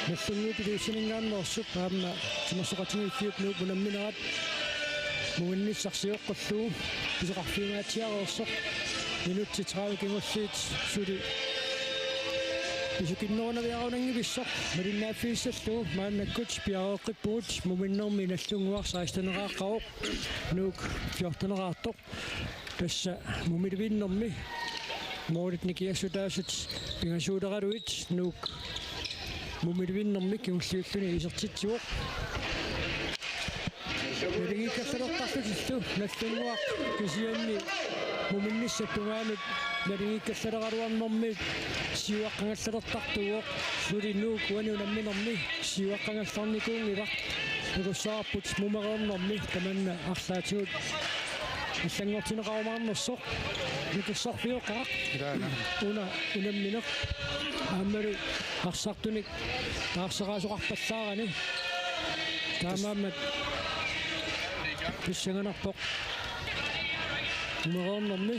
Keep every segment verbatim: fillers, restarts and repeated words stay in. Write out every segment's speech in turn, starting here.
Nagdlunguup Ilulissaninngaanneersup aamma timersoqatigiiffiup Nuup unamminerat muminnissaq sioqqullugu pisoqarfigingaatsiareersoq. Minutsit tredive kingulliit suli pisukinnerunaviarunanngivissoq malinnaaffigissallugu. Maannakkut piareeqqippugut muminnermi Nagdlunguaq seksteneqarpoq, Nuuk fjorteneqarpoq. Tassa mumilivinnermi målit nikingassutaasut pingasuuleralugit Nuuk mumilivinnermi kingulliulluni isertitsivoq. Naligiikkallalertarlutillu Nagdlunguaq kisianni muminnissap tungaanut naligiikkallaleraluarnermi siuaqqangallalertartuuvoq. Suli Nuuk uani unamminermi siuaqqangallarnikuunngilaq. Ikussaarput mumereernermi tamanna arlaatigut allanngortinneqarumaarnersoq. Nukersorfioqaaq. Ilaana. Una unammineq aammalu arsartunik taarseraasoqarpallaarani. Taamaammat pissanganarpoq mumereernermi.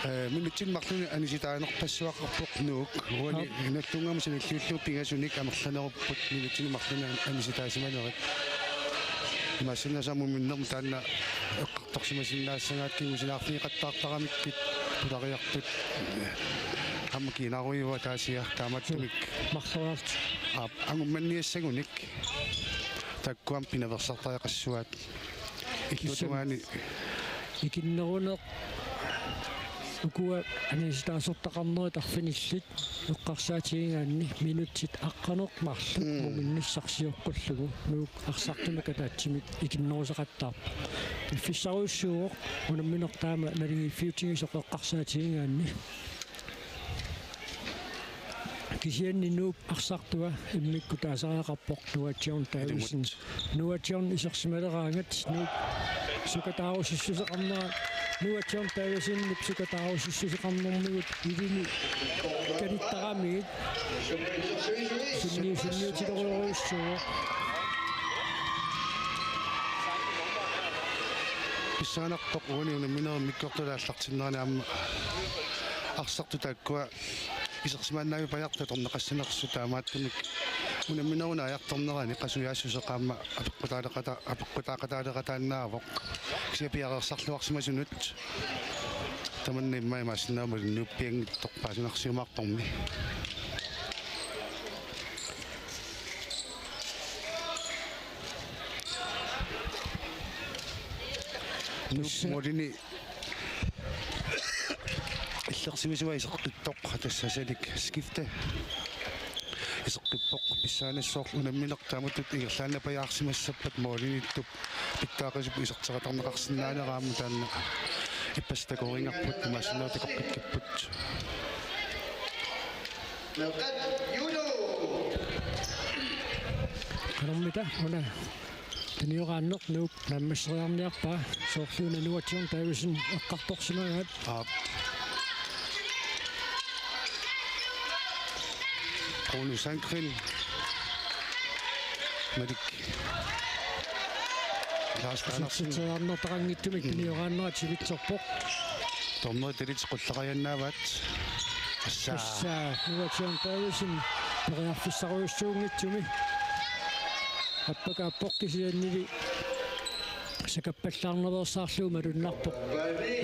Ee, minutsini marlunni anisitaanerpassuaqarpoq Nuuk. Uani Aap. Nagdlunguamut sanilliullugu pingasunik amerlanerupput minutsini marlunni anisitaasimanerat. Imaassinnaavoq muminnermi taanna eqqartorsimasinnaassagaat kingusinaarfigeqattaartaramikkit pulariartut, ee, aamma kiinaarujuuvoq ataasia taamaattumik. Marloriarlutik. Aap, angummanniassagunik. Taakkua aamma pinaveersartariaqassuaat. Illuatungaani. Ikinneruneq ukua anisitaasortaqarnerit arfinillit eqqarsaatigigaanni minutsit aqqaneq marluk Mm. muminnissaq sioqqullugu Nuuk arsartumik ataatsimik ikinnerusaqattaarpoq. Piffissarujussuuvoq unammineq taama naligiiffiutigisoq eqqarsaatigigaanni. Kisianni Nuup arsartua immikkut taasariaqarpoq Noah John Davidsen. Ilumut. Noah John isersimaleraangat Nuup sukataarusussuseqarnera, Noah John Davidsenip sukataarusussuseqarnermigut ilini kanittaramigit sunniu-, sunniutilerujussuuvoq. Pissanganarpoq uani unamminerup immikkoortuata aallartinnerani aamma arsartut taakkua isersimaannaaviit pajartut atorneqassanersut taamaattumik unammineruna ajartornerani qasujaassuseq aamma apeqqutaaleqata-, apeqqutaaqataaleqataannaavoq. Kisianni piareersarluarsimasunut tamanna immaqa imaassinnaavoq malinniuppianngitsoq paasinarsiumaartormi. Nuup målini illersimasuat iseqqittoq, tassa asalik skifte iseqqippoq. Pissanganassaaq unammineq taamatut ingerlaannapajaarsimassappat måliniittup pitsaaqisup isertitaqarneqarsinnaanera aamma taanna ippassaq takoringarput imaassinnaavoq takoqqikkipput. Qanormita una tunioraanneq Nuup naammasseriarniarpaa, soorluuna Noah John Davidsen eqqartorsimagaat. Aap. Bruno Sandgreen. Malik. Lars Andersen. Isertitseriarnertaqanngitsumik Mm. tunioraannera tivitsorpoq. Dommeri talit qullaqajannaavaat. Assa. Assa, Noah John Davidsen periarfissarujussuunngitsumi. Appakaappoq kisiannili sakappallaarnaveersaarlugu malunnarpoq.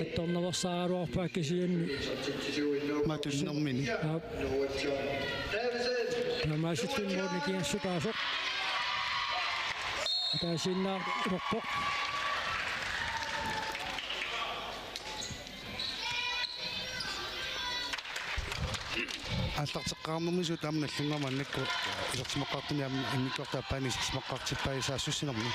Attornaveersaaraluarpaa kisianni. Matunnermini. Aap. Taamaasilluni målini nikingassutaasoq. Ataasiinnaq ilerpoq. Aallarteqqaarnermi suut aamma Nagdlunguaq maannakkut isersimaqqaartumik aamma immikkoortup aappaani isersimaqqaartippai saassussinermi.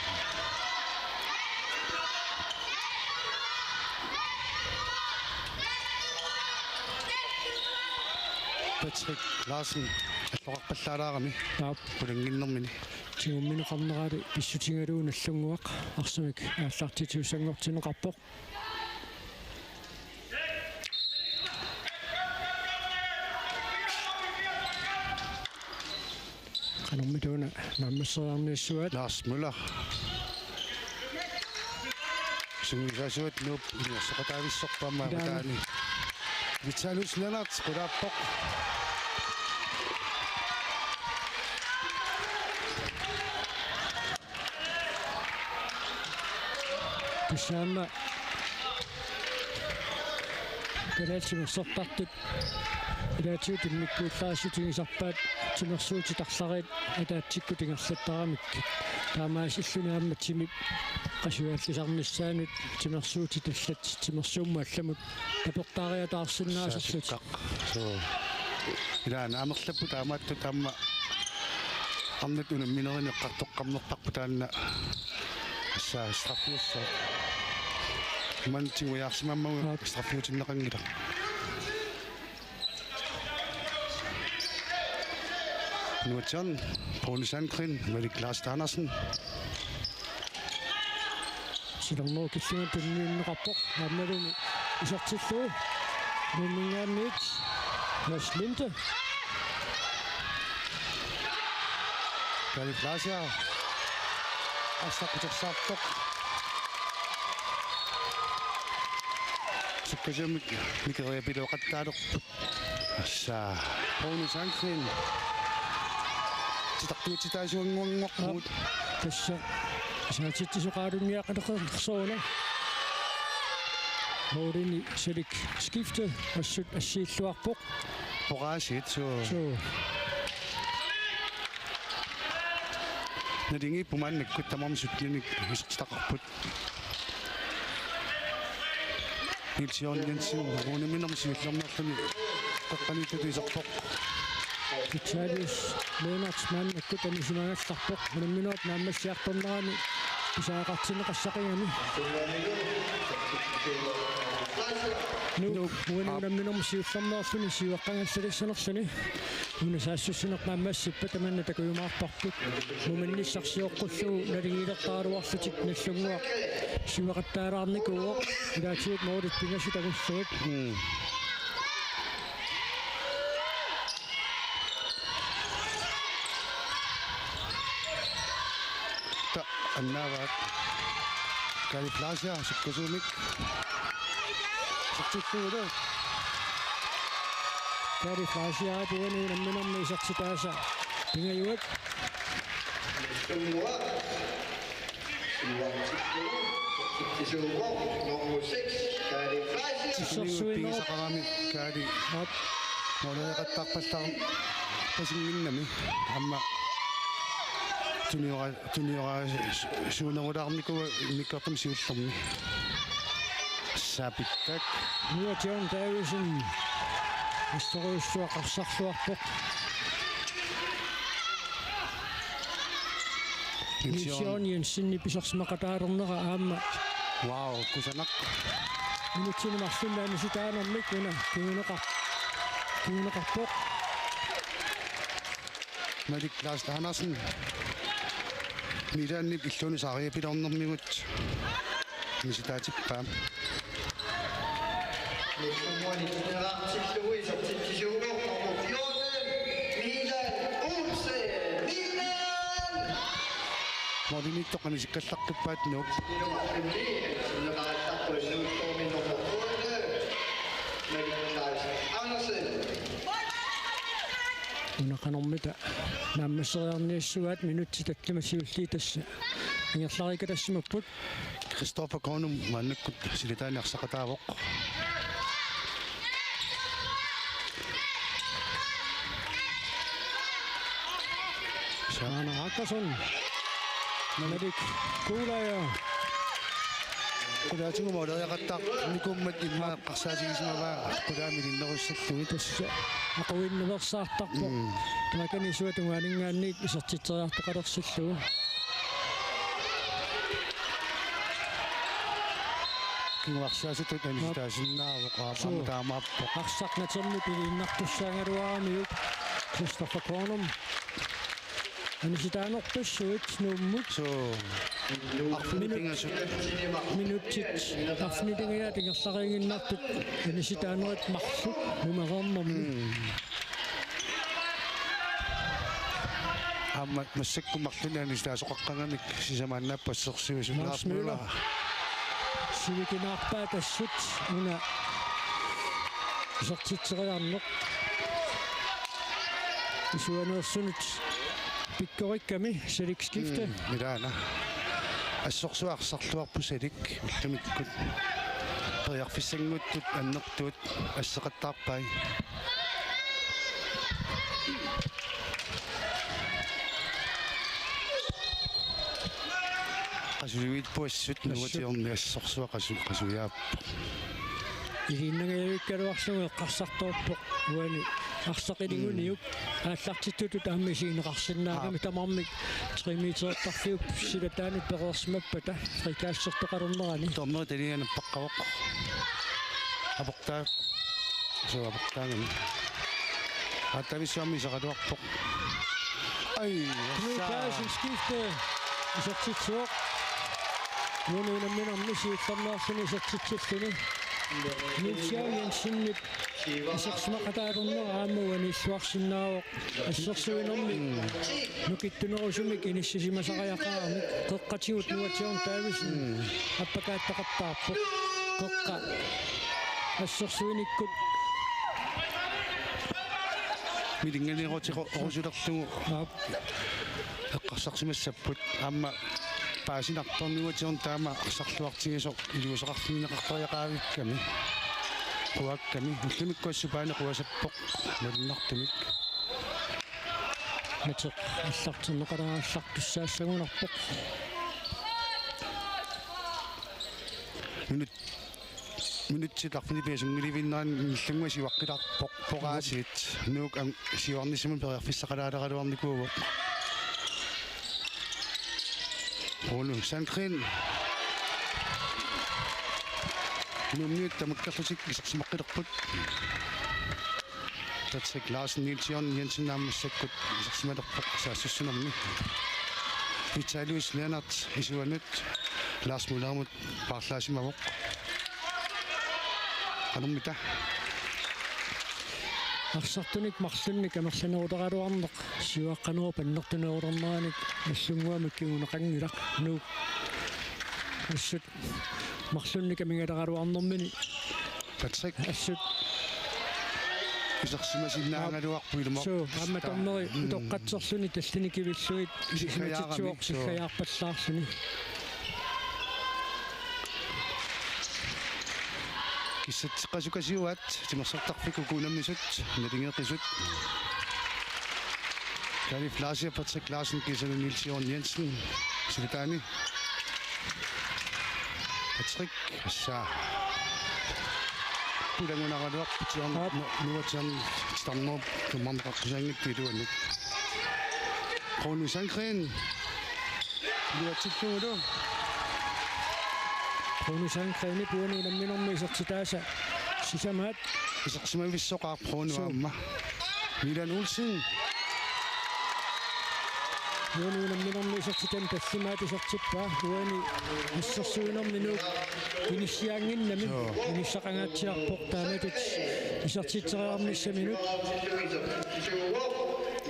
Patrick Larsen alloqarpallaalaarami. Aap. Qulinginnermini. Tigummineqarnerali pissutigalugu Nagdlunguaq arsamik aallartitsissanngortinneqarpoq. Qanormita una naammasseriarniassuaat. Lars Møller. Sungiusaasuat Nuup inersoqataavissorput aamma Ilaana. Avataani. Vitalius Lennert qulaappoq. Tassa aamma kalaallit timersortartut ilaatigut immikkuullarissutigisarpaat timersuutit arlariit ataatsikkut ingerlattaramikkit. Taamaasilluni aamma timip qasuallisarnissaanut timersuutit allat timersuummut allamut tapertaariataarsinnaaserlutik. Saasukkaaq. Suu. Ilaa naamerlapput taamaattut aamma arnat unamminerini eqqartoqqammerparput taanna. Tassa straffiussaaq. Imannak tigujaarsimammagu Aap. Straffiutinneqanngilaq. Nuutsian, Paul Sandgren, Malik Lars Andersen. Silermooq killingata tunniunneqarpoq, aammalumi isertillugu. Nuumminngaanniit Mads Linde. Kaali Fleischer. Arsaq utersaartoq. Sukkasuumik mikeriapiloqattaalerput. Tassa Paul Sandgren. Titartuutitaasuannguannguarpugut. Tassa. Saatitsisoqarunniaqalersoona. Holdini salik skifte assut assiilluarpoq. Poraasiit suu. Suu. Nalingiippoq maannakkut tamarmik syttenik isertitaqarput. Niels Jørgen Jensen, unamminermi siullernerluni qeqqaniittut iserpoq. Vitalius Lennert maannakkut anisimagallarpoq. Unamminerup naammassiartornerani pisariaqartinneqassaqigami. Nuup, Nuup. Uani Aap. Unamminermi siullernerluni siuaqqangallalissaanerluni. Una saassussinerput naammassippat tamanna takujumaarparput. Muminnissarsioqqullugu naligiilertaraluarlutik Nagdlunguaq siuaqattaalaarnikuuvoq. Ilaatigut målit pingasut angullugit. Mm. Ta-, annaavaat. Kaali Fleischer, sukkasuumik. Isertillugu. Kaali Fleischer, tuani unamminermi isertitaasa pingajuat. Nummer seks, Kaali Fleischer. Tissersuinerup. Pigisaqarami Kaali. Aap. Måleriaqattaarpallaarpasinnginnami. Aamma tuniora-, tuniora-, su-, suunerulaarnikuuvoq immikkoortumi siullermi. Saapittak. Nuup John Davidsen. Istoriussuaq arsarluarpoq. Niels Jørgen. Niels Jørgen Jensenip isersimaqataalernera aamma. Wow, kusanaq. Minutsini marlunni anisitaanermik una kinguneqar-, kinguneqarpoq. Malik Lars Andersen. Milanip illuunniit saariapiloornermigut. Misitaatippaa. Målimiittoq anisikkallaqqippaat Nuuk. Una qanormita naammasseriarniassuaat minutsit tallimat siulliit tassa ingerlariikkatassimappat. Christoffer Kornum maannakkut silataani arsaqataavoq. Saana Akkason. Malik Kuulaja. Qulaatigut måleriaqattaarnikuummat immaqa eqqarsaatigisimavaa qulaami ilinnerussallugit. Tassa aquinnaveersaartarpoq. Mm. Tamakani isuata tungaaninngaanniit isertitseriartoqalersillugu. Kinguarsaasutut anisitaasinnaavoq, aap, aamma taamaappoq. Arsaq natermut iliinnartussaagaluaramiuk Christoffer Kornum. Anisitaanerpassuit Nuummut. Suu. Arfineq pingasut. Minutsit. Arfineq pingajaat ingerlariiginnartut anisitaanerit marluk mumereernermi. Mm. Aamma massakkut marlunnik anisitaasoqaqqagamik sisamaannaapput assersuisut. Lars Møller. Sivikinaarpaat assut una. isertitseriarneq. Isuaneersunut pikkorikkami Salik skifte. Mm, ilaana. Assorsuaq arsarluarpoq Salik ullumikkut. Periarfissanngortut annertuut asseqattaarpai. Qasuliviippoq assut. Assut. Nuuatiorni assorsuaq qasu-, qasujaappoq. Iliinnangajavikkaluarlugu eqqarsartoorpoq uani arsaq iliguniuk. Mm. Aallartittutut aamma isigineqarsinnaagami. Aap. Tamarmik tre metertarfiup silataanut pereersimappata frikassertoqalernerani. Dommeri taliana nappaqqavoq. Aportaa-, suu, aportaagami. Aatsaavissuarmi iseqaluarpoq. Ai, Knud assa. Clausen skifte. Isertitsivoq. Uani unamminermi siullermeerluni isertitsilluni. Niels Jørgen Jensenip isersimaqataalernera aamma uani illuarsinnaavoq. Assersuinermi nukittunerusumik inissisimasariaqaramik qeqqatigut Nuatsiorn Davidsen appakaattaqattaarpoq. Qeqqa assersuinikkut. Milinganeeruti ro-, rosulertugu. Aap. Eqqarsarsimassapput. Aamma paasinartorniutigut taama arsarluartigisoq iliuuseqarfigineqartariaqavikkami. Quakkami. Ullumikkut assut paani quasappoq. Malunnartumik. Mateq aallartinneqalaallartussaassagunarpoq. Minut-, minutsit arfineq-pingasunngilivinnerani Nillunguaq siuaqqilaarpoq, poraasiit. Nuuk am-, siuarnissamut periarfissaqalaaleraluarnikuuvoq. Rune Sandgren. Nuummiut tamakkerlutik isersimaqqilerput. Patrick Larsen, Niels Jørgen Jensen aamma massakkut isersimalerpoq saassussinermi. Vitalius Lennert isuanut Lars Møllerimut paarlaasimavoq. Qanormita? Arsartunik marlunnik amerlaneruleraluarneq siuaqqanerup annertunerulerneranik Nillunguamut kinguneqanngilaq. Nuuk assut marlunnik amigaleraluarnermini. Patrick. Assut. Isersimasinnaagaluarpoq ilumoorpoq. Suu, aamma dommeri, mm, utoqqatserluni tallini kivillugit isersimatitsivoq, suu, siggajaarpallaarluni. Kissatseqqasukasiuaat timersortarfik uku unammisut, naligeqisut. Kalif Larsen ja Patrick Larsen kiisami Niels Jørgen Jensen. Silataani. Patrick, assa. Kulangunaraluarput, aap, nu-, Nuatsiorneq titarnerup tummarneqaqqusaanngitsoq iluanut. Rune Sandgren. Iluatsillugulu. Rune Sandgrenip uani unamminermi isertitaasa sisamaat. Isersimavissoqaaq Rune, suu, aamma. Milan Olsen. Uani unamminermi isertitani tallimaat isertippaa. Uani assersuinermi Nuuk inissiaannginnami. Joo. Inissaqangaatsiarpoq taamatut isertitseriarnissaminut.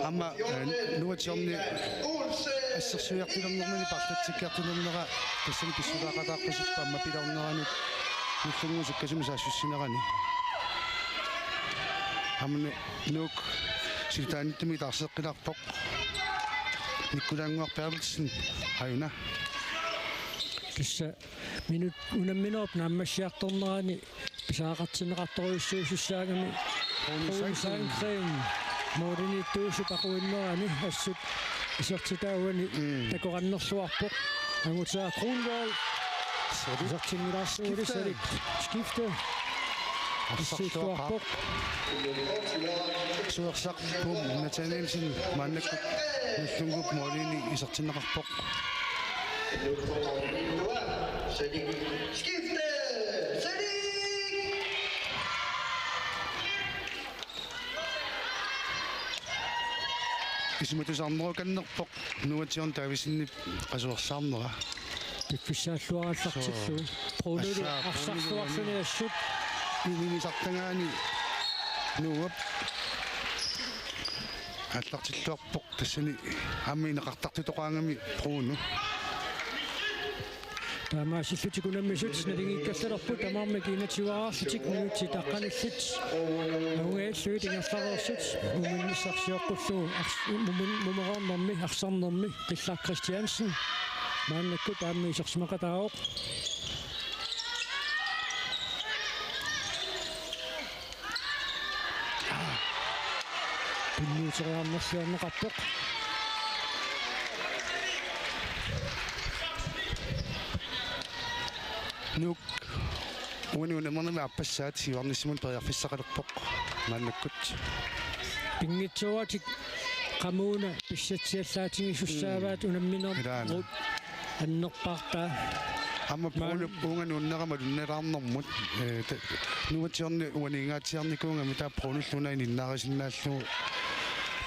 Aamma, eh, Nuatsiorni assersuiartulernermini paarlatsikkiartulernera tassani pissutaaqataaqqusippaa aamma pilerneranut Nillunguup sukkasuumik saassussinerani. Aamma Nu-, Nuuk silataaniittumik taarseqqilaarpoq. Nikolaj Nguaq Berthelsen, aajuna. Tassa minut unamminerup naammassiartornerani pisariaqartinneqartorujussuusussaagami Rune Sandgren. Rune Sandgren. Målimiittuusup aquinnerani assut isertitaa uani, mm, takorannerluarpoq. Angutaa Kronvold. Salik. Isertinngilaarlugu. Skifte. Salik. Skifte. Arsarluarpoq. Arsarluarpoq. Suersaq Pum Nathanielsen maannakkut Nillunguup målimi isertinneqarpoq. Skifte! Salik! Isumatusaarnerukannerpoq Nuatsiorn Davidsenip qasuersaarnera. Piffissaalluarallartillugu. Soo. Brunolu. Assa, arsarluarluni Brunolu assut. Inisartagaani Nuup aallartilluarpoq. Tassani aamma ineqartartutoqaagami Bruno. Taamaasillutik unammisut naligiikkallalerput tamarmik enogtyve-arlutik minutsit aqqanillit. Aungaallugit ingerlareersut. Uminnissarsioqqullugu ars-, mumun-, mumereernermi arsarnermi Qillaq Christiansen maannakkut aamma isersimaqataavoq. Pinniuteriarnerluarneqarpoq. Nuuk uani unamminermi aappassaat siuarnissamut periarfissaqalerpoq maannakkut. Pinngitsooratik qamuuna pissatsiallaatigisussaavaat. Mm. Unamminerup Ilaana. Annerpaartaa. Aamma Paulip uunga nuunnerama lunnilaarnermut, eh, ta-, nuuatsiorni uaniingaatsiarnikuugami taava Paulillu una ininnaarisinnaallugu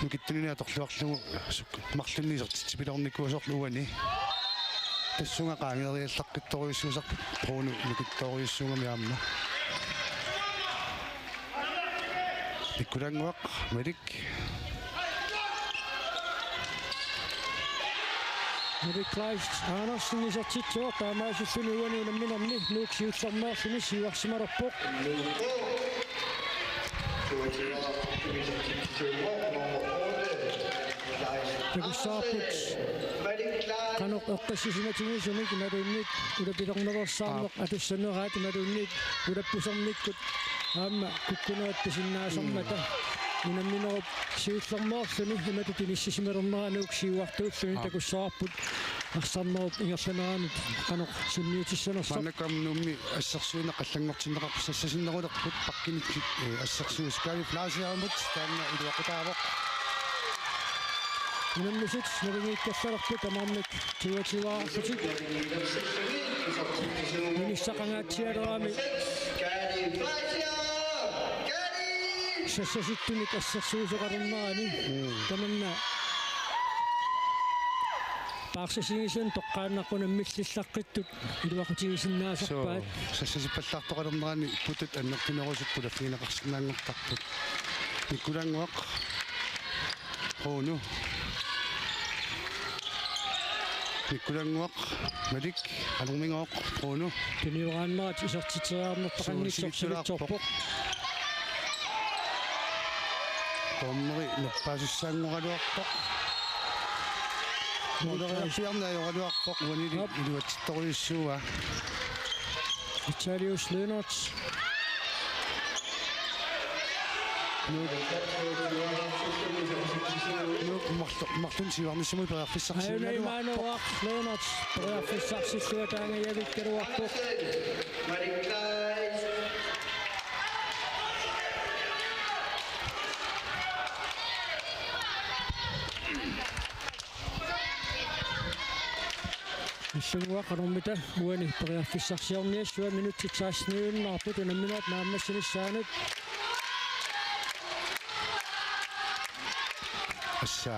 nukittunini atorluarlugu suk-, marlunnik isertitsipiloornikuusoq uani. Tassunga qaangeeriallaqqittorujussuusarpoq Paul nukittoorujussuugami aamma. Nikulannguaq, Malik. Malik Kleist Andersen isertitsivoq, taamaasilluni uani unamminermi Nuuk siullermeerluni siuarsimalerpoq. Takussavarput qanoq eqqissisimatigisumik imaluunniit ulapilernerulersaarneq atussaneraat imaluunniit ulappusernikkut aamma kukkunerat pisinnaasarmata. Mm. Unamminerup siullermeerluni imatut inissisimalernera Nuuk siuartuulluni. Aap. Takussavarput arsarnerup ingerlaneranut qanoq sunniutissanersoq. Maannakkut aamma Nuummi assersuineq allanngortinneqarpoq, sassasinnerulerput pakkinit, eh, assersuisut Kaavi Flaasiamut taanna iluaqutaavoq. Unammisut naligiikkallalerput tamarmik tyve-tyve-arlutik. Inissaqangaatsialerami sassasittunik assersuisoqalernerani. Mm. Tamanna paarsisigisani toqqaannaq unammillillaqqittoq iluaqutigisinnaasarpaat. Suu, sassasippallaartoqalernerani putut annertunerusut pulaffigineqarsinnaanngortarput. Nikulannguaq. Bruno. Nikulannguaq. Malik. Anormingooq. Bruno. Tunioraannerat isertitseriarnertaqanngitsoq sivitsorpoq. Dommeri nerpaasussaanngoraluarpoq. Måleriarpiarneq ajoraluarpoq uanili. Aap. Iluatsittorujussuuaa. Italius Lennert. Nuuk. Nuuk marlu-, marlunnik siuarnissamut periarfissarsiugaluarpoq. Aajuna Imaanuaq Lennert periarfissarsillunga taangajavikkaluarpoq. Illunnguaq qanormita uani periarfissarsiorniassuat, minutsit seksten-iunnaarput unamminerup naammassinissaanut. Assa.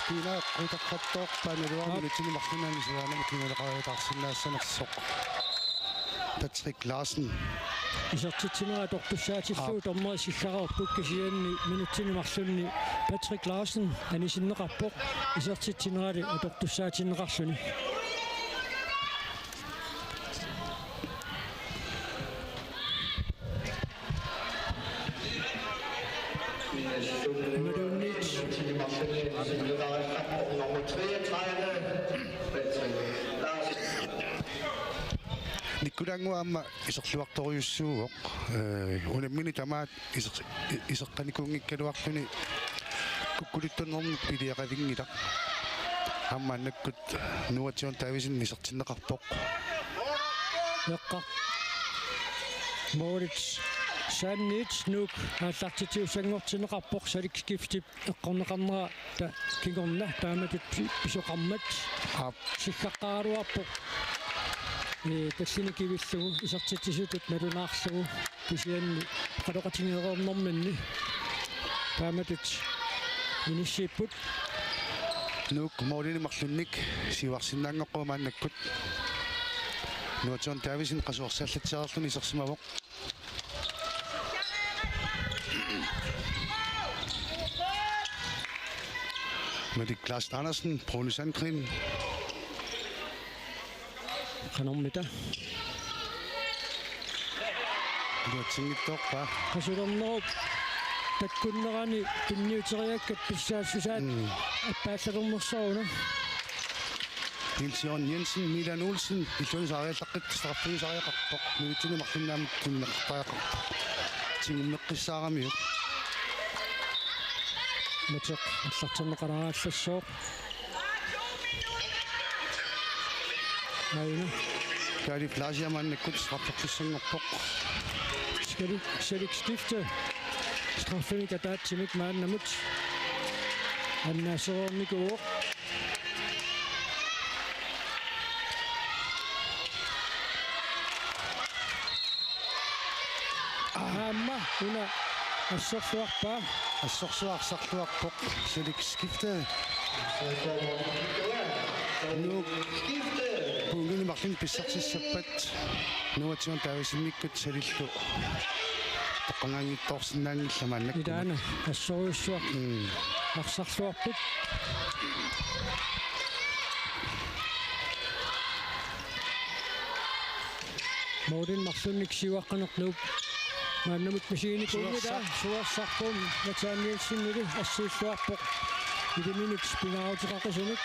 Kiina qutaqqattoorpaa naluara. Aap. Minutsini marlunani siuaanamut kingulaqareertaarsinnaassanersoq. Patrick Larsen. Isertitsinera atortussaatillugu. Aap. Dommeri sikkareerput kisianni minutsini marlunni Patrick Larsen anisinneqarpoq isertitsinerali atortussaatinneqarluni. Imaluunniit. Nikulannguaq aamma iserluartorujussuuvoq. Ee, unammineq tamaat iseq-, i-, iseqqanikuunngikkaluarluni kukkuluttuinermik piliaqavinngilaq. Aamma maannakkut Nuuatsiorn Davidsen isertinneqarpoq. Eqqaq. Moritz Sandit Nuuk aallartitsiussanngortinneqarpoq, Salik Skiftip eqqorneqarnera ta-, kingorna taamatut pi-, pisoqarmat. Aap. Sikkaqqaaraluarpoq. Ee, tallini kivillugu isertitsisutut nalunaarlugu kisianni oqaloqatigeereernerminni taamatut inissiipput. Nuuk målinik marlunnik siuarsinnaanngoqqaat maannakkut. Nuuatsiorn Davidsen qasuersaallatsiareerluni isersimavoq. Malik Lars Andersen, Bruno Sandgreen. Qanormita? Iluatsinngitsoorpaa. Qasulernerup takkunnerani tunniuteriakkat pissaassusaat Mm. appaallalernersoruna. Niels Jørgen Jensen, Milan Olsen, illuani saariallaqqittoq, straffiusariaqarpoq, minutsini marlunnaamut tunniuteqartariaqarpoq. Tigummeqqissaaramiuk. Mateq allartinneqalaarallassaaq. Aina. Kali Flasia maannakkut straffertissanngorpoq. Skal vi, skal vi skifte? Straffemik ataatsimik maannamut. Anna Sørenmikuuvoq. Aamma una assorsuarpaa. Assorsuaq arsarluarpoq, Felix skifte. Nuuk punktini marlunnik pissarsissappat Noah John Davidsenikkut salillu toqqagaanngitsoorsinnaanngillat maannakkut. Ilaana assorujussuaq Mm. arsarluarput. Målin marlunnik siuaqqanerluup. Maannamut misiginikuunngilaa. Suersa-, suersarput Nathanielsenili assiilluarpoq. Iliminut pingaaruteqaqisumik.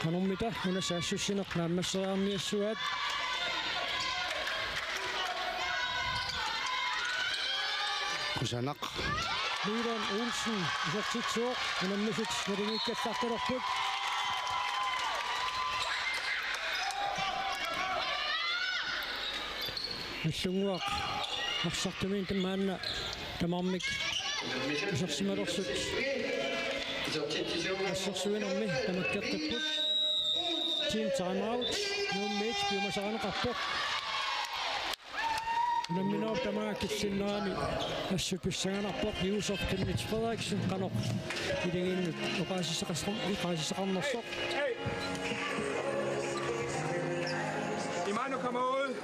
Qanormita una saassussineq naammasseriarniassuaat. Kusanaq. Milan Olsen isertitsivoq, unammisut nalingiikkallartalerput. Nallunnguaq arsartumiit tamaanna tamarmik isersimalersut. Assersuinermi tamakkertarput. Team timeout, Nuummiit piumasarineqarpoq. Unamminerup tamaanga killinnerani assut pissanganarpoq Josef Kenneth Frederiksen, qanoq iligiinnut oqaasissaqas-, oqaasissaqarnersoq. Imanu kommer ud.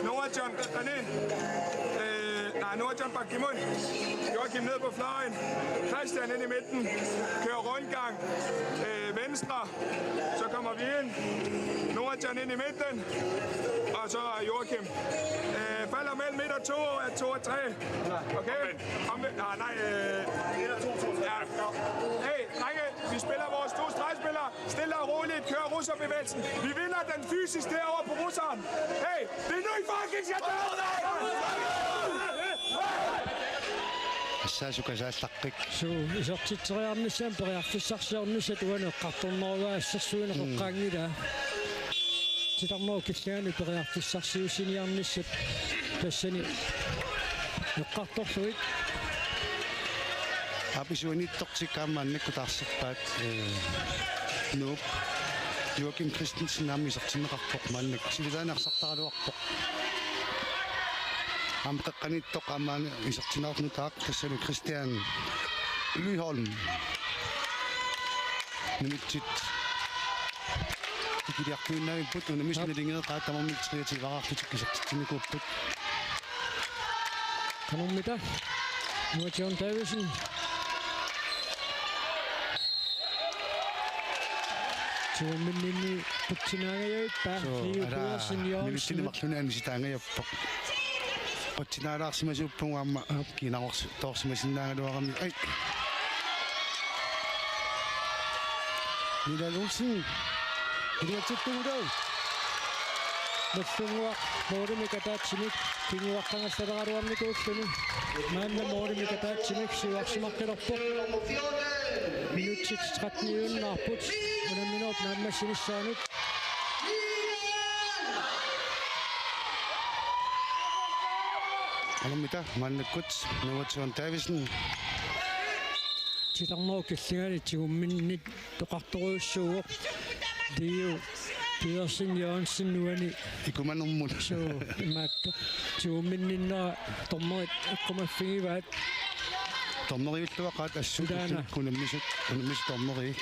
Noah John, øh, nej, Noah John bak imod. Joachim ned på fløjen. Christian ind i midten. Kører rundgang. Øh, venstre. Så kommer vi ind. Noah John ind i midten. Og så Joachim. Øh, falder mellem et og to, og to og tre. Okay? Omvendt. Nej, nej. Øh, ja. Hey, drenge, vi spiller vores to stregspillere. Stille og roligt. Kør russerbevægelsen. Vi vinder den fysisk derovre på russeren. Hey, det er nu, I fucking skal dø! Assaasu kasaallaqqik. Suu, isertitseriarnissamut periarfissarsiornissat uani eqqartornerugaa assersuineq Mm. eqqaanngilaa. Titarnerup killingani periarfissarsiussiniarnissat tassani eqqartorlugit. Aap, isuaniittortikka aamma annakkut taarserpaat, ee, Nuuk. Joachim Christensen aamma isertinneqarpoq maannakkut. Sivitaani arsartaraluarpoq. Aamma qeqqaniittoq aamma isertinneqarpoq nutaaq, tassami Christian Lyholm. Minutsit ikiliartuinnavipput, unammisut Aap. Nalingeeqaat tamarmik treogtyve-rarlutik isertitsinnikuupput. Qanormita? Noah John Davidsen. Tigumminninni qutsinaangajavippaa. Suu, Leo ala, Pedersen Jørgensen. Minutsini marlunni anisitaangajappoq. Qutsinaalaarsimasuuppugut aamma, aap, kiinarors-, toorsimasinnaagaluarami. Ai. Milan Olsen. Iluatsittugut. Nallunnguaq målimik ataatsimik kinguaqqangallaleraluarnikuulluni. Maanna målimik ataatsimik siuarsimaqqilerpoq. Minutsit tretten-iunnaarput unamminerup naammassinissaanut. Qanormita maannakkut Noah John Davidsen. Titarnerup killingani tigumminnit toqartorujussuuvoq. Leo Pedersen Jørgensen uani. Ikumanermut. Suu, imaattoq. Tigumminninnera dommerit eqqumaffigivaat. Dommeriulluaqaat assut. Ilaana. Unammisut, unammisut dommeri.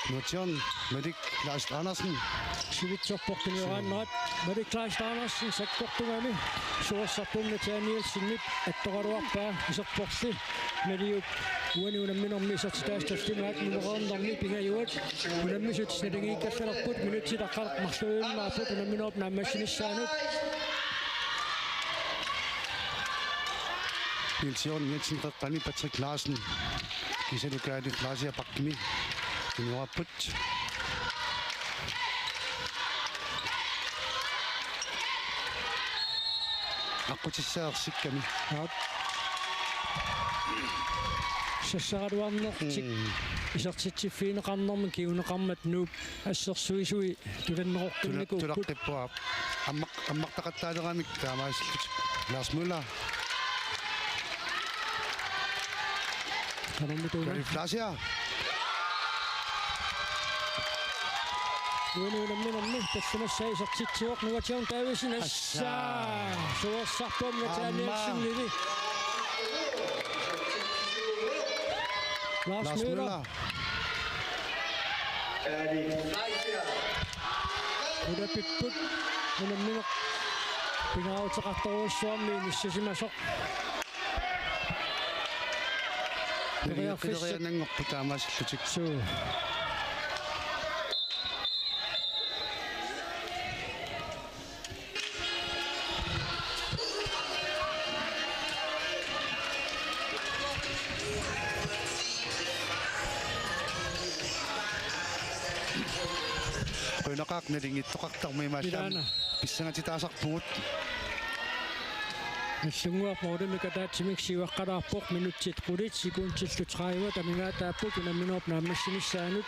Noah John, Malik Lars Andersen. Sivitsorpoq tunioraannerat. Malik Kleist Andersen sakkortugami suorsarput Nathanielsenip attoraluarpaa iserporli. Maliup uani unamminermi isertitaasut tallimaat numeroornermi pingajuat. Unammisut naligiikkallalerput minutsit aqqaneq-marluinnaapput unamminerup naammassinissaanut. Niels Jørgen Jensen qeqqani Patrick Larsen. Kiisalu Kaali Fleischer bakkimi. Tunioraarput. Aqqutissaarsikkami. Aap. Sassaraluarnertik. Mm. Isertitsiffigineqarnermi kinguneqarmat Nuuk assersuisui tulanneqoqqinnakuupput. Tula-, tulaqqipput aap. Ammaq-, ammartaqattaalerami taamaasillutik. Lars Møller. Qanormita una? Kaali Fleischer. Uani unamminermi tallimassai isertitsivoq Nuatium Davidsen. Assa. Assa. Suorsarpoq Aamma. Nathanielsenili. Lars Lars Møller. Møller. Ulapipput unammineq pingaaruteqartorujussuarmik inissisimasoq. Periarfissat. Periarfissat taamaasillutik. Suu. Qujanaqaaq nalingittoqartarmik imaallaat. Ilaana. Pissangatitaasarpugut. Nagdlunguaq målimik ataatsimik siuaqqalaarpoq, minutsit qulit sekundillu tredive amigaataapput unamminerup naammassinissaanut.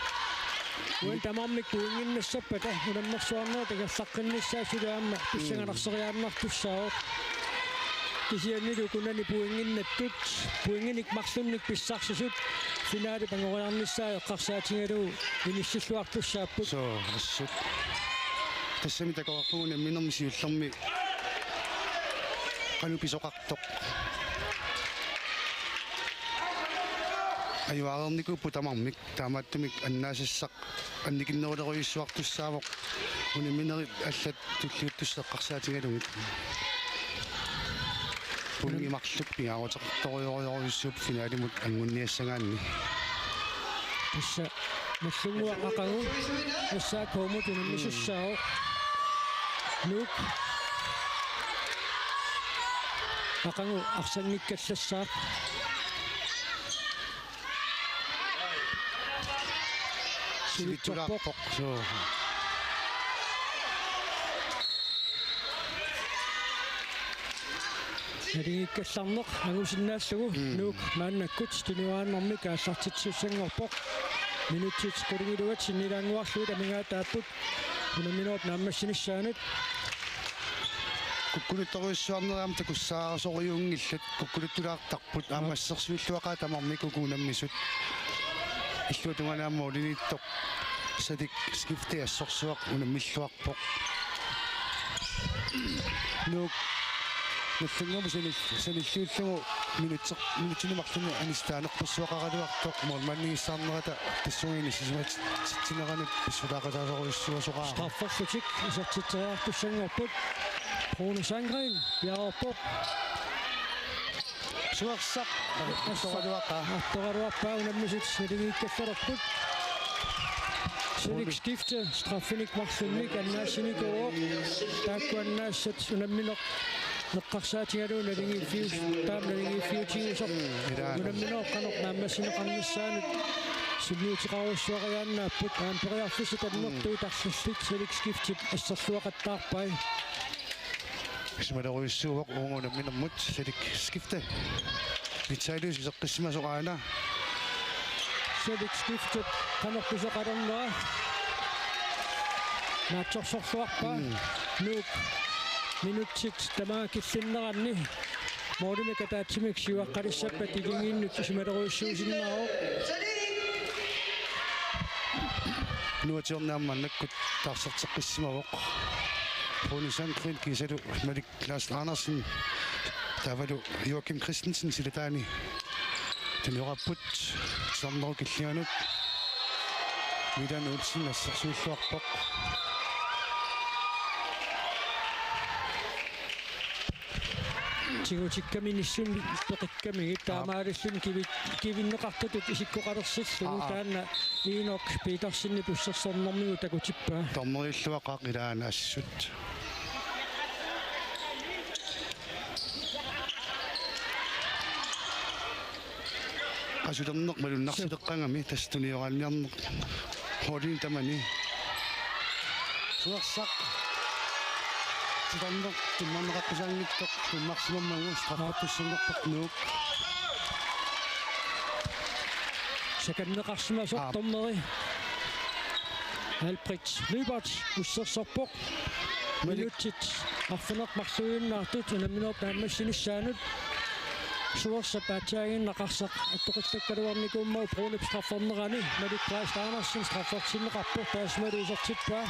Uani tamarmik pointinnassappata unammersuarneq takorlaqqinnissaa suli aamma pissangalarseriaannartussaavoq. Kisiannili ukunani pointinnattut, pointinik marlunnik pissarsisut finaalit angoriarnissaat eqqarsaatigalugu inissilluartussaapput. Suu, assut. Tassami takoqqaarpugut unamminermi siullermi qanoq pisoqartoq. Ajuareernikuupput tamarmik, taamaattumik annaasassaq annikinneruleriissuartussaavoq unamminerit allat tulliuttussat eqqarsaatigalugit. Pointit marluk pingaaruteqartorujorujussuupput finaalimut angunniassagaanni. Tassa Nagdlunguaq aqagu S A K-mut unammisussaavoq. Nuuk aqagu arsanngikkallassaaq. Sivitsorpoq. Sivitsulaarpoq. Suu. Naligiikkallarneq angusinnaallugu. Mm. Nuuk maannakkut tunioraannermik aallartitsissanngorpoq. Minutsit qulingiluat sinnilaannguarlugit amigaataapput unamminerup naammassinissaanut. Kukkunuttorujussuarneq aamma takussaasorujuunngillat, kukkunuttulaartarput aamma assersuilluaqaat tamarmik uku unammisut. Illuatungaani aamma målimiittoq Salik Skifte assorsuaq unammilluarpoq. Nuuk Nagdlunguamut sanil-, sanilliullugu minutser-, minutsini marlunni anissitaanerpassuaqaraluartoq målmandigissaarnerata tassunga inissisimatsitsineranut pissutaaqataasorujussuusoqaara. Strafferlutik isertitseriartussanngorput. Rune Sandgren piareerpoq. Suersaq. Artoraluaqaa. Artoraluarpaa unammisut naligiikkallalerput. Salik Skifte straffinik marlunnik annaassinikuuvoq. Taakku annaassat unammineq eqqarsaatigalugu naligiiffius-, taama naligiiffiutigisoq. Ilaa. Unamminerup qanoq naammassineqarnissaanut sunniuteqarujussuariaannaapput. Aamma periarfissat annertuut arlallit Salik Skiftep asserluaqattaarpai. Isumalerujussuuvoq uunga unamminermut Salik Skifte. Vitalis iseqqissimasoq aana. Salik Skiftep qanoq pisoqalernera. Naatsorsorluarpaa. Mm. Nuuk minutsit tamaanga killinneranni målimik ataatsimik siuaqqalissappat iligiinnut isumalerujussuusinnaavoq. Nuatsiornaammannakkut taarserteqqissimavoq. Rune Sandgren kiisalu Malik Lars Andersen, taavalu Joakim Christensen silataani tunioraarput, titarnerup killinganut. Milan Olsen assersuilluarpoq. Tigutikkaminissumik peqikkamigit. Aap. Taamaalilluni kivi-, kivinneqartutut isikkoqalersillugu. Aap. Taanna Inok Petersenip ussersornermigut takutippaa. Dommeriulluaqaaq ilaana assut. Qasulerneq malunnarsileqqagami tassa tunioraanniarneq. Holdini tamani. Suersaq. Titarneq tummarneqaqqusaanngitsoq tummarsimammagu straffertussanngorpoq Nuuk. Sakanneqarsimasoq. Aap. Dommeri Albrecht Lyberth ussersorpoq. Malik. Minutsit arfineq-marluinnartut unamminerup naammassinissaanut. Suersap aatsaaginnaq arsaq attoqittakkaluarnikuummagu Brunip straffernerani Malik Kleist Andersen straffertinneqarpoq, taassumalu isertippaa.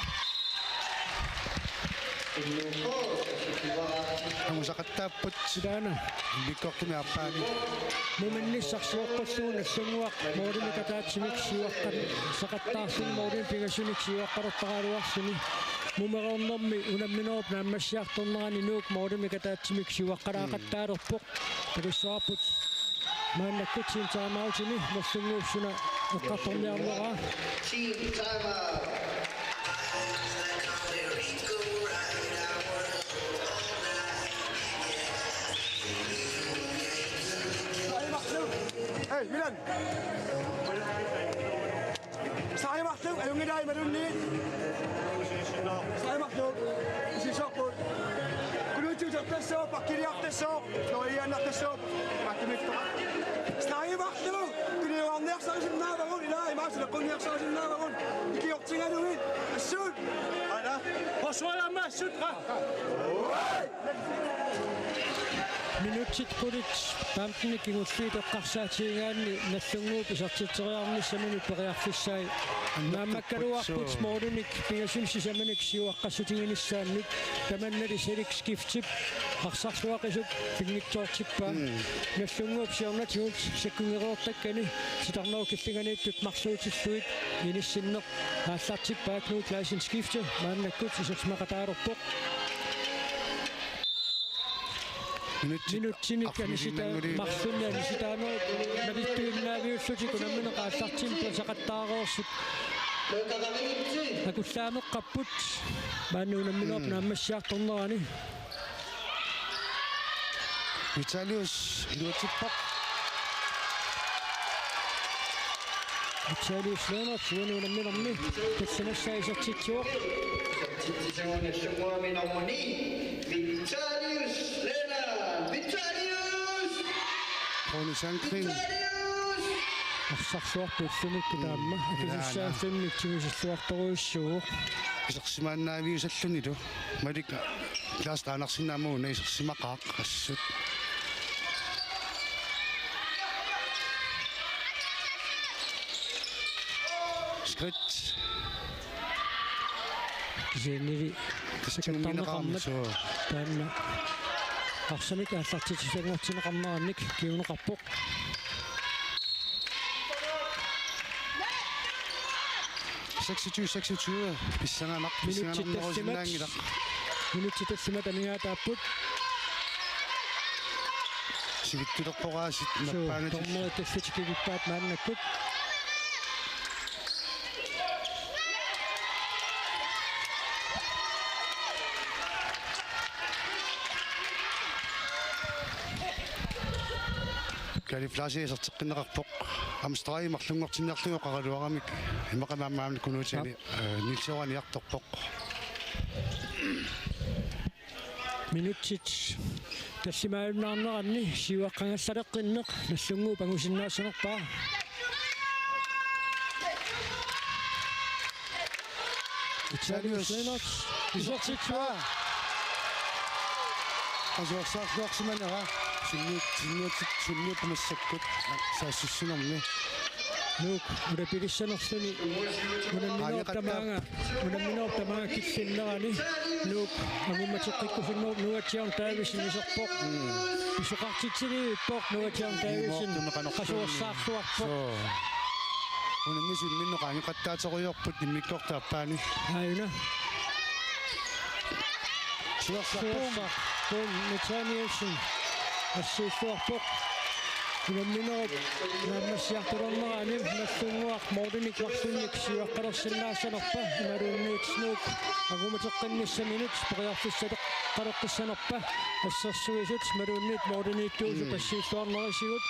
Angusaqattaarput. Ilaana. Immikkoortumi aappaani. Muminnissaq sioqqullugu Nagdlunguaq målimik ataatsimik siuaqqat-, saqattaarluni målimik pingasunik siuaqqalertaraluarluni. Mumereernermi unamminerup naammassiartornerani Nuuk målimik ataatsimik siuaqqalaaqattaalerpoq. Takussavarput maannakkut timeoutimi Nagdlunguup suna eqqartorniarneraa. Team timeout. Hey, Milan. Sarivarlu, ajunngilai imaluunniit. Sarivarlu, isersorput. Kuluutsiutertassooq, pakkiliartassooq, floriiaannartassooq, mattumittoq. Sarivarlu, tunioraanniarsarisinnaavagut, ilaa imaassuleqqunniarsarisinnaavagut, ikiortigalugit, assut. Aana, forsvaramma assut, qa. Minutsit qulit femten kingulliit eqqarsaatigigaanni Nagdlunguup isertitseriarnissaminut periarfissai. Naammakkaluarput, suu, målinik pingasunik sisamanik siuaqqassutiginissaannut, tamannali Felix Skiftip arsarluaqisup pinngitsoortippaa. Mm. Nagdlunguup siornatigut sakkunngereertakkani titarnerup killinganiittut marluutillugit inissinneq aallartippaa. Knud Clausen Skifte maannakkut isersimaqataalerpoq. Minutsit, minutsinik arfineq-, anisitaa-, marlunnik anisitaanerup nalittuinnaaviullutik unammineq aallartinneq pilersaqattaareersut akullaameqqapput maani unamminerup, mm, naammassiartornerani. Vitalius iluatsippoq. Vitalius Lennert, uani unamminermi tallimassaa isertitsivoq. Isertitsisuuneq nummer ni, Vitalius Lennert. Vitalius! Rune Sandgreen. Vitalius! Arsarluarpoq ullumikkut taama. Mm. Akisussaaffimmik tigusilluartorujussuuvoq. Isersimaannaaviusallunilu. Malik Klaas Andersen aamma una isersimaqaaq assut. Skridt. Kisiannili sakattarneqarmat. Suu. Taanna arsamik aallartitsisanngortinneqarnerannik kinguneqarpoq. Seksogtyve seksogtyve. Pissanganaq, minutsit tallimat, pissanganarnerusinnaanngilaq. Minutsit tallimat amigaataapput. Sivitsulerpoq aasiit. Suu, nappaangatit. Dommerit tallitikivippaat maannakkut. Kalif Larsen iserteqqinneqarpoq. Amstrad marlunngortinniarlugu oqaraluaramik. Immaqa aamma aamma Kunuutiani, ja, eh, Niels Johan iartorpoq. Minutsit tallimaajunnaarneranni siuaqqangallaleqqinneq Nagdlunguup angusinnaassanerpaa. Vitalius Lennert isertitsivaa. Qasuersaarluarsimanera. Sunniut, sunniut, sunniut massakkut saassussinermi. Nuuk ulapilissanerluni unamminerup tamaanga, unamminerup tamaanga killinnerani Nuuk angummateqqikkusunnerup Nuatsiaq Davidsen iserpoq. Pisoqartitsiliippoq Nuatsiaq Davidsen. Qasuersaarluarpoq. Suu. Unammisut imminnut qaangeqattaaterujoorput immikkoortup aappaani. Aajuna. Suersaq. Suersaq. Kun Nathanielsen. Assiilluarpoq. Unamminerup naammassiartulernerani Nagdlunguaq Mortenik marlunnik siuaqqalersinnaassanerpa imaluunniit Nuuk angumateqqinnissaminut periarfissateqqaleqqissanerpa assersuisut imaluunniit Morteniittuusut assiilluarnerisigut.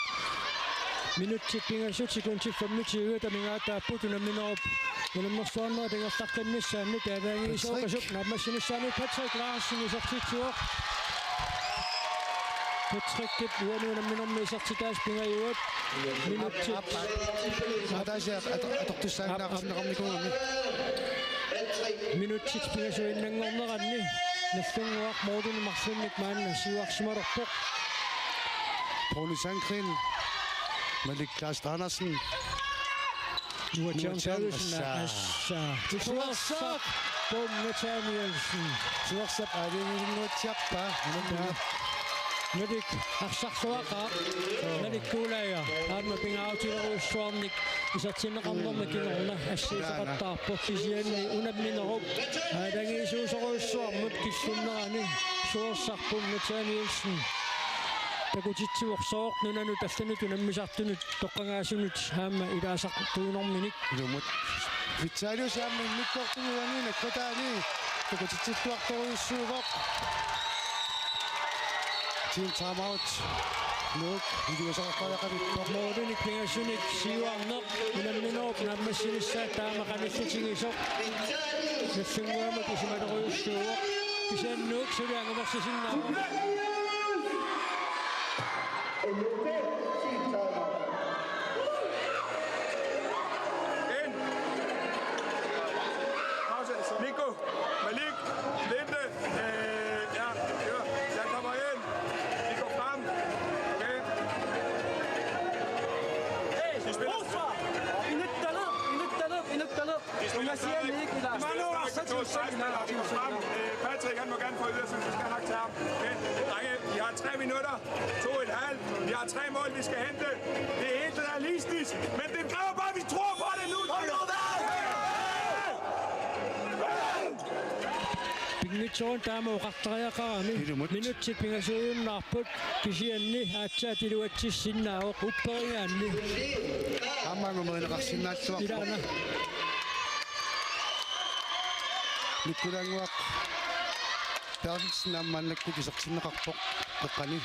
Minutsit pingasut sekundit femogtyve amigaataapput unamminerup unammersuarnerup ingerlaqqinnissaanut aalajangiisoqisuk naammassinissaanut. Patrick Larsen isertitsivoq. Patrickip uani unamminermi isertitaasa pingajuat. Minutsit. Aap, aap. Ataasiaq at-, atortussaannaartinneqarnikuugami. Minutsit pingasuinnanngorneranni Nagdlunguaq Morten marlunnik maanna siuarsimalerpoq. Bruno Sandgreen, Malik Kleist Andersen. Nuatsiaq Nuatsiaq Davidsen, assa. Assa. Tuersaarpoq Nathanielsen. Tuersap aalajangiisinnuatsiarpaa. Ja. Malik arsarluaqaaq. Joo. Malik Kuulaaja. Aamma pingaarutilerujussuarnik isertinneqarnermi kingorna assigiisoqattaarpoq kisianni unamminerup aalajangiisuusorujussuarmut killinnerani tuersarpoq Nathanielsen. Takutitsivoq sooq nunanut allanut unammisartunut toqqagaasunut aamma ilaasartuunerminik. Ilumut. Vitsalius aamma immikkoortumi uani nakkutaani takutitsilluartorujussuuvoq. Team timeout. Nuuk iliuuseqaqqaartaqarpoq. Mortenik pingasunik siuarneq unamminerup naammassinissaa taama qanillutigisoq. Nagdlunguamut isumalerujussuuvoq. Kisianni Nuuk suli angumersisinnaavoq. Ind. Pause. Nico. Malik. Linde. Øh, ja, ja. Jeg kommer ind. Vi går frem. Okay. Hey, vi spiller. Inuttaluk, inuttaluk, inuttaluk. Unasianik, ilaa. Manu, Arsaq, øh, Patrick, han må gerne få ydersiden, så skal han nok tage ham. Men, drenge, vi har tre minutter, to og et halvt. Vi har tre mål, vi skal hente. Det er helt realistisk, men det kræver bare, at vi tror på det nu. Pinngitsoorun taama oqartariaqarami. Ilumut. Minutsit pingasuujunnaarput kisianni aatsaat iluatsissinnaavoq upperigaanni. Aamma angumerineqarsinnaalluarpoq. Ilaana. Nikolai Nguaq Berthelsen aamma maannakkut isertinneqarpoq qeqqani.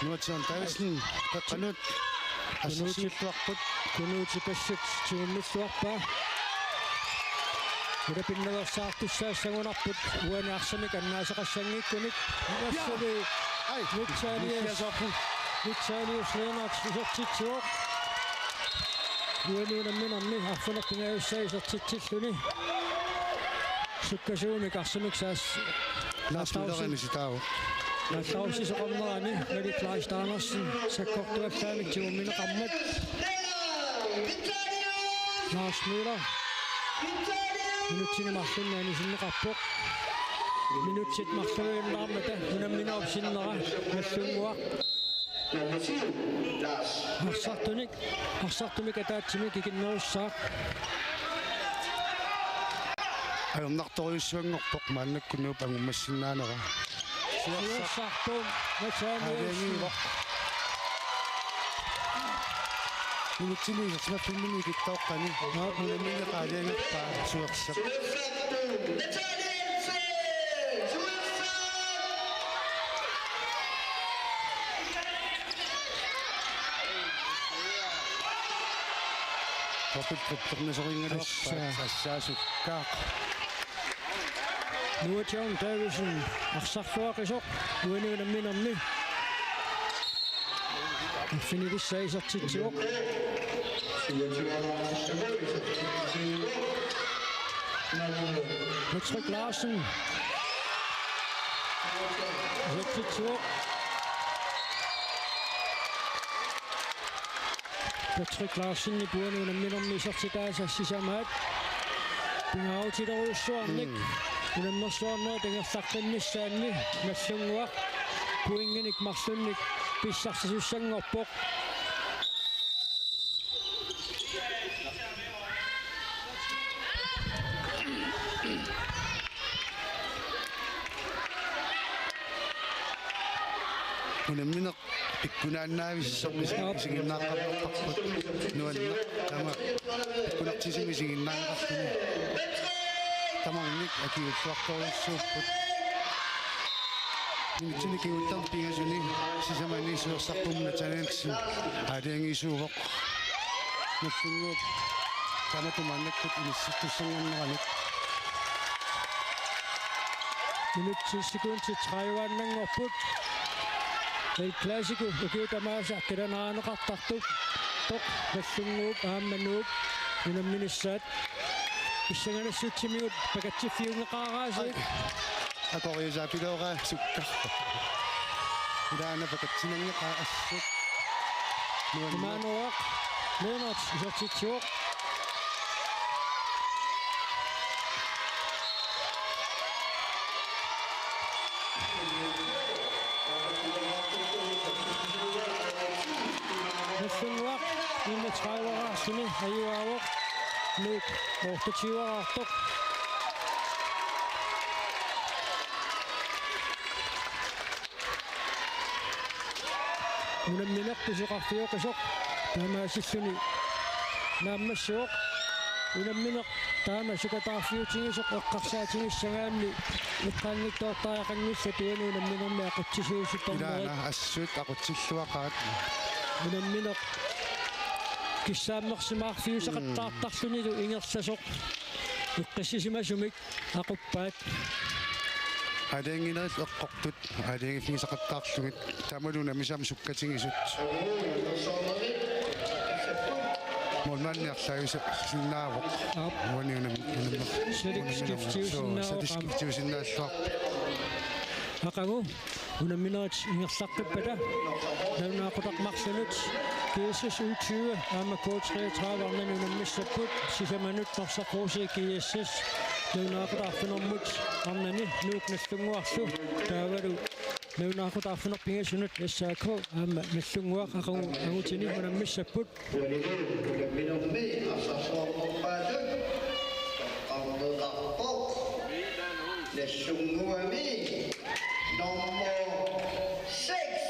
Nuatsiaq Davidsen qeqqanut assersuuttuarput. Kunuuti passut tigummilluarpaa. Ulapinnaveersaartussaassagunarput uani arsamik annaasaqassanngikkunik. Tassami. Ai. Vitsalius. Vitsalius Lennert isertitsivoq. Uani unamminermi arfineq-pingajussaa isertitsilluni. Sukkasuumik arsamik saas-, Lars Møllerip sitaavoq. Naallarsisoqarnerani Malik Kleist Andersen sakkortuallaamik tigummineqarmat. Lars Møller. Minutsini marlunni anisinneqarpoq. Minutsit marluiunnaarmata unamminerup sinnera Nagdlunguaq. Arsartunik, arsartumik ataatsimik ikinnerussaaq. Ajornartorujussuanngorpoq maannakkut Nuup angummassinnaanera. Tuersarpoq Nathanielsen. Aalajangiivoq. Minutsini isersimaffimminni ikittooqqani. Aap. Unammineq aalajangerpaa Tuersaq. Dobbeltdriblernisorinngaluarpaa. Assa. Assaasukkaaq. Noah John Davidsen arsarluaqisoq uani unamminermi. Arfinilissaa isertitsivoq. Patrick Larsen. Isertitsivoq. Patrick Larsenip uani unamminermi isertitaasa sisamaat pingaarutilerujussuarnik. Mm. Unammersuarnerup ingerlaqqinnissaanni Nagdlunguaq pointinik marlunnik pissarsisussanngorpoq. Unammineq pikkunaannaavissumik isiginnaaqqammerparput. Nuanneq tamaat pikkunartisumik isiginnaaneqarluni. Tamarmik akiuuttuartorujussuupput. Minutsini kingullerni pingasuni sisamani sulersarput Muna Tanaensen aalajangiisuuvoq. Nagdlunguup taamatut maannakkut inissittussanngorneranut. Minutsit sekundit tredive-annanngorput. El Clasico ukiut tamaasa qilanaarineqartartoq. Toq Nagdlunguup aamma Nuup unamminissaat. Pissanganassutsimigut pakatsiffiunneqaraasi. Akorjusaapilooraa sukka. Ilaana pakatsinanngeqaa assut. Nuanneq. Imaanuaq Lennert isertitsivoq. Nagdlunguaq enogtredive-raarluni ajugaavoq. Nuuk otteogtyve-raartoq. Unammineq pisoqarfioqisoq taamaasilluni naammassivoq. Unammineq taama sukataarfiutigisoq eqqarsaatigissagaanni eqqaanngitsoortariaqanngillat uani unamminermi aqutsisuusuttarnerit. Ilaana assut aqutsilluaqaat. Unammineq kissaammersimaarfiusaqattaartarlunilu ingerlasoq eqqissisimasumik aquppaat. Aalajangiinerit eqqortut aalajangiiffigisaqattaarlugit taamalu unammisut sukkatigisut. Målmandi arlaajusinnaavoq. Aap. Uani unam-, unam-, Salik unammineq. Skiftiusinnaavoq. Salik skiftiusinnaalluarpoq. Aqagu unamminerit ingerlaqqippata nalunaaqutaq marlunut G S S U tyve aamma K treogtredive arnani unammissapput sisamanut Norsaq Rosii G S S nalunaaqutaq arfinermut arnani Nuuk Nagdlunguarlu taavalu nalunaaqutaq arfineq-pingasunut S A K aamma Nagdlunguaq aqagu angutini unammissapput. Uanilu unamminermi arsarsuarnerpaatut toqqarneqarpoq Nagdlunguami nummer seks,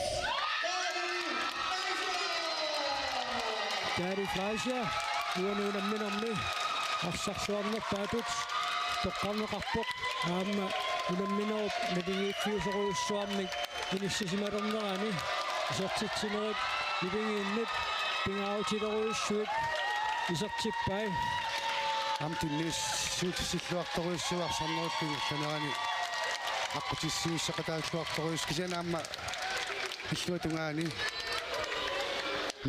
Dali Fleischer. Dali Fleischer, uani unamminermi arsarsuarnerpaatut toqqarneqarpoq, aamma unamminerup naligiiffiusorujussuarmik inissisimalernerani isertitsinerit iligiinnut pingaarutilerujussuit isertippai. Aamma tunniussuutissilluartorujussuuvoq arsarnerup ingerlanerani aqqutissiuussaqataalluartorujussuuvoq kisianni aamma illuatungaani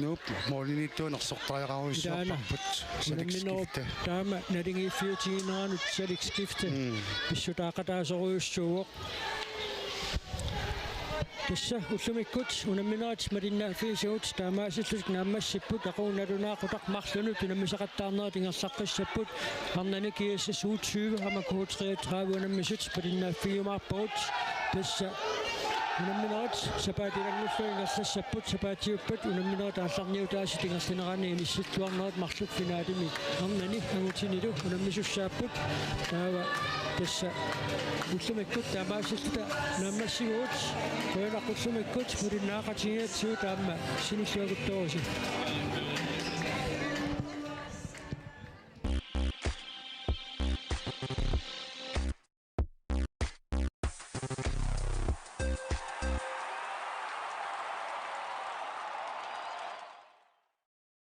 Nuup målimiittuunersortariaqarujussuarparput. Ilaana. Salik unamminerup skifte. Taama naligiiffiutigineranut Salik skifte. Mm. Pissutaaqataasorujussuuvoq. Tassa ullumikkut unamminerit malinnaaffigisagut taamaasillutik naammassipput aqagu nalunaaqutaq marlunut unammisaqattaarnerit ingerlaqqissapput arnani G S S U tyve aamma K treogtredive unammisut malinnaaffigiumaarpagut. Tassa unamminerit sapaatip ilanngullugit ingerlassapput, sapaatiuppat unamminerit aallarniutaasut ingerlaneranni inissittuarnerat marluk finaalimi arnani angutinilu unammisussaapput. Taava tassa ullumikkut taamaasilluta naammassivugut, qujanaq ullumikkut malinnaaqatigigatsigut aamma sinilluaguttoorusi.